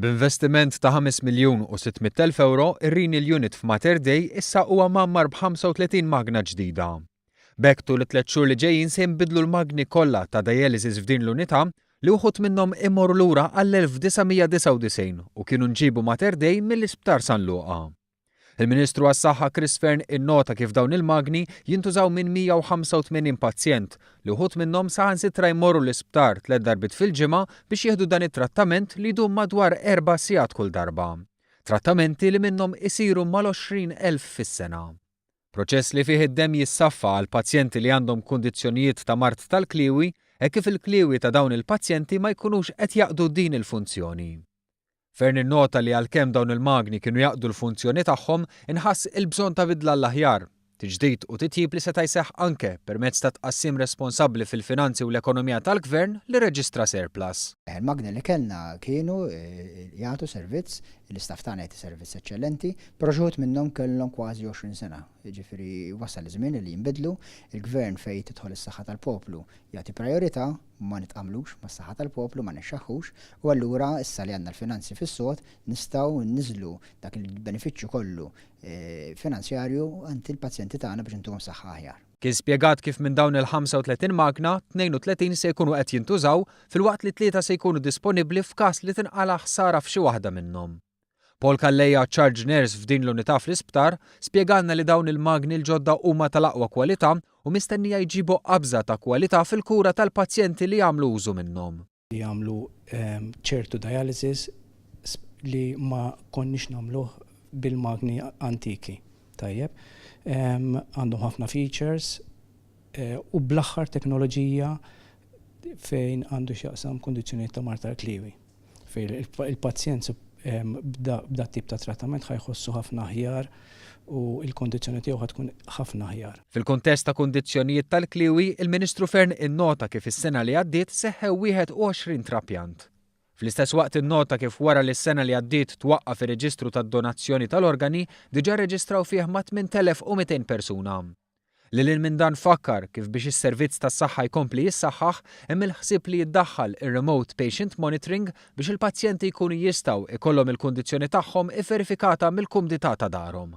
B'investiment ta' 5 miljun u 600 elf ewro, ir-Renal Unit f'Mater Dei issa huwa mgħammar b'35 magna ġdida. B'hekk tul it-tliet xhur li ġejjin se jinbidlu l-magni kollha ta' dialysis f'din l-unità li wħud minnhom imorru lura għall-1999 u kienu nġiebu Mater Dei mill-Isptar San Luqa. Il-Ministru għas-Saħħa Chris Fearne innota kif dawn il-magni jintużaw minn 185 pazjent, li wħud minnhom saħansitra jmorru l-isptar tlett darbiet fil-ġimgħa biex jieħdu dan it-trattament li jdum madwar erba' sigħat kull darba. Trattamenti li minnhom isiru mal-20,000 fis-sena. Proċess li fih id-demm jissaffa għal pazjenti li għandhom kundizzjonijiet ta' mard tal-kliewi hekk kif il-kliewi ta' dawn il-pazjenti ma jkunux qed jaqdu din il-funzjoni. Fearne innota li għalkemm dawn il-magni kienu jaqdu l-funzjoni tagħhom, inħass il-bżonn ta' bidla għall-aħjar, tiġdid u titjib li seta' jseħħ anke permezz ta' tqassim responsabbli fil-finanzi u l-ekonomija tal-Gvern li rreġistra surplus. Il-magni li kellna kienu jagħtu servizz, l-istaff tagħna jagħti servizz eċċellenti, però xi wħud minnhom kellhom kważi 20 sena. Jiġifieri wasal iż-żmien li jinbidlu. Il-Gvern fejn tidħol is-saħħa tal-poplu jagħti prijorità, ma nitqammlux mas-saħħa tal-poplu, ma nixxaħħux, u allura issa li għandna l-finanzi fis-sod nistgħu nniżżlu dak il-benefiċċju kollu finanzjarju għand il-pazjenti tagħna biex intuhom saħħa aħjar. Kien spjegat kif minn dawn il-35 magna, 32 se jkunu qed jintużaw filwaqt li tlieta se jkunu disponibbli f'każ li tinqala' ħsara f'xi waħda minnhom. Paul Calleja, Charge Nurse f'din l-unità fl-isptar, spjegalna li dawn il-magni l-ġodda huma tal-aqwa kwalità u mistennija jġibu qabża ta' kwalità fil-kura tal-pazjenti li jagħmlu użu minnhom. Jagħmlu ċertu dialysis li ma konniex nagħmluh bil-magni antiki. Tajjeb. Għandhom ħafna features u bl-aħħar teknoloġija fejn għandu x'jaqsam kundizzjonijiet ta' mard tal-kliewi. Fejn il-pazjent b'dat tip ta' trattament ħa jħossu ħafna aħjar u l-kondizzjoni tiegħu ħa tkun ħafna aħjar. Fil-kuntest ta' kundizzjonijiet tal-kliewi, il-Ministru Fearne innota kif is-sena li għaddiet seħħew 21 trapjant. Fl-istess waqt innota kif wara li s-sena li għaddiet twaqqaf ir-reġistru tad-donazzjoni tal-organi, diġà rreġistraw fih mat-8,200 persuna. Lil hinn minn dan fakkar kif biex is-servizz tas-saħħa jkompli jissaħħaħ hemm il-ħsieb li jiddaħħal ir-remote patient monitoring biex il-pazjenti jkunu jistgħu ikollhom il-kundizzjoni tagħhom ivverifikata mill-kumdità ta' darhom.